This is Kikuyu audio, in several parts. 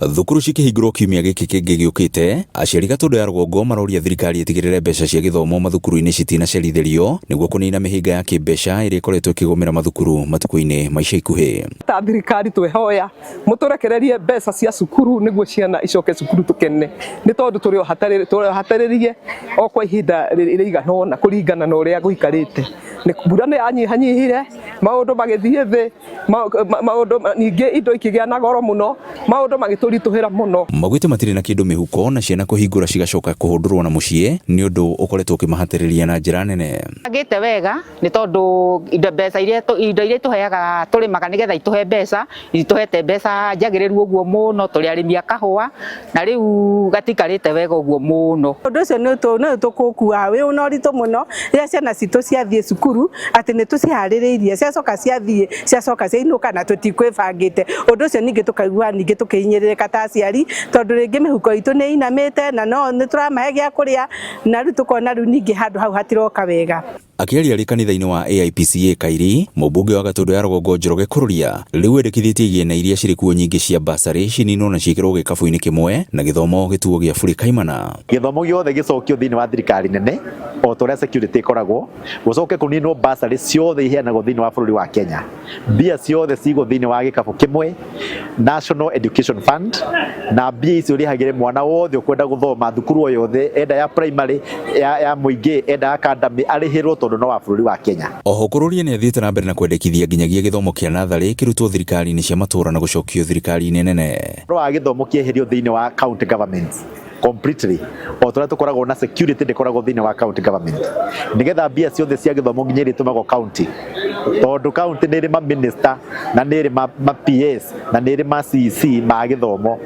Thukuru cikĩhingũrwo kiumia gĩkĩ kĩngĩ gĩũkĩte, aciari Gatũndũ ya rũgongo maroria thirikari ĩtigĩrĩre mbeca cia gĩthomo mathukuru-inĩ citinacerithĩrio nĩguo kũnina mĩhĩnga ya kĩmbeca ĩrĩa ĩkoretwo ĩkĩgũmĩra mathukuru matukũ-inĩ ma ica ikuhĩ. Ta thirikari twehoya mũtũrekererie mbeca cia cukuru nĩguo ciana icoke cukuru tũkene, nĩ tondũ tũrĩ o hatarĩrie o kwa ihinda rĩigana ũna kũringana na ũrĩa gũikarĩte. Mbura nĩ yanyihanyihire, maũndũ magĩthiĩ thĩ, maũndũ ningĩ indo ikĩgĩa na goro mũno, maũndũ magĩtũritũhĩra mũno. Maugĩte matirĩ na kĩndũ mĩhuko na ciana kũhingũra cigacoka kũhũndũrwo na mũciĩ nĩ ũndũ ũkoretwo ũkĩmahatĩrĩria na njĩra nene. Bangĩte wega nĩ tondũ indo mbeca iria indo iria itũheaga tũrĩmaga nĩgetha itũhe mbeca, itũhete mbeca njagĩrĩru ũguo mũno, tũrĩ arĩmi a kahũa na rĩu gatikarĩte wega ũguo mũno. Ũndũ ũcio nĩ tũkũũkuaga wĩ na ũritũ mũno rĩrĩa ciana citũ ciathiĩ cukuru atĩ nĩ tũciharĩrĩirie, ciacoka ciathiĩ ciacoka ciainũka na tũtikwĩbangĩte. Ũndũ ũcio ningĩ tũkaigua ningĩ tũkĩhinyĩrĩrĩka ta aciari tondũ rĩngĩ mĩhuko itũ nĩ ĩinamĩte na no nĩ tũramahe gĩa kũrĩa na rĩu tũkona rĩu ningĩ handũ hau hatiroka wega. Akĩaria arĩ kanitha-inĩ wa AIPCA Kairi, mũmbunge wa Gatũndũ ya Rũgongo Njoroge Kururia rĩu endekithĩtie igĩna iria cirĩ kuo nyingĩ cia bursary cininwo na ciĩkĩrwo gĩkabũ-inĩ kĩmwe na gĩthomo gĩtuo gĩa burĩ kaimana. Gĩthomo gĩothe gĩcokio thĩinĩ wa thirikari nene o ta ũrĩa security ĩkoragwo, gũcoke kũninwo bursary ciothe iheanagwo thĩinĩ wa bũrũri wa Kenya. Mbia ciothe cigwo thĩinĩ wa gĩkabũ kĩmwe, National Education Fund, na mbia icio ũrĩhagĩre mwana wothe ũkwenda gũthoma thukuru o yothe, enda ya primary, ya mũingĩ, enda ya academy, arĩhĩrwo tondũ no wa bũrũri wa Kenya. Oho Kururia nĩathiĩte na mbere na kwendekithia nginyagia gĩthomo kĩa natharĩ kĩrutwo thirikari-inĩ cia matũra na gũcokio thirikari-inĩ nene. Ũhoro wa gĩthomo kĩeherio thĩinĩ wa county governments completely, o ta ũrĩa tũkoragwo na security ndĩkoragwo thĩinĩ wa county government, nĩgetha mbia ciothe cia gĩthomo nginya iria itũmagwo county, tondũ county nĩ ĩrĩ ma minister na nĩ ĩrĩ ma PS na nĩ ĩrĩ ma CEC ma gĩthomo,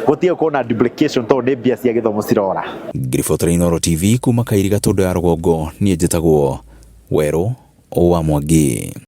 gũtige gũkorwo na duplication tondũ nĩ mbia cia gĩthomo cirora. Ngĩribotera Inooro TV kuma Kairi Gatũndũ ya Rũgongo, niĩ njĩtagwo Werũ wa Mwangi.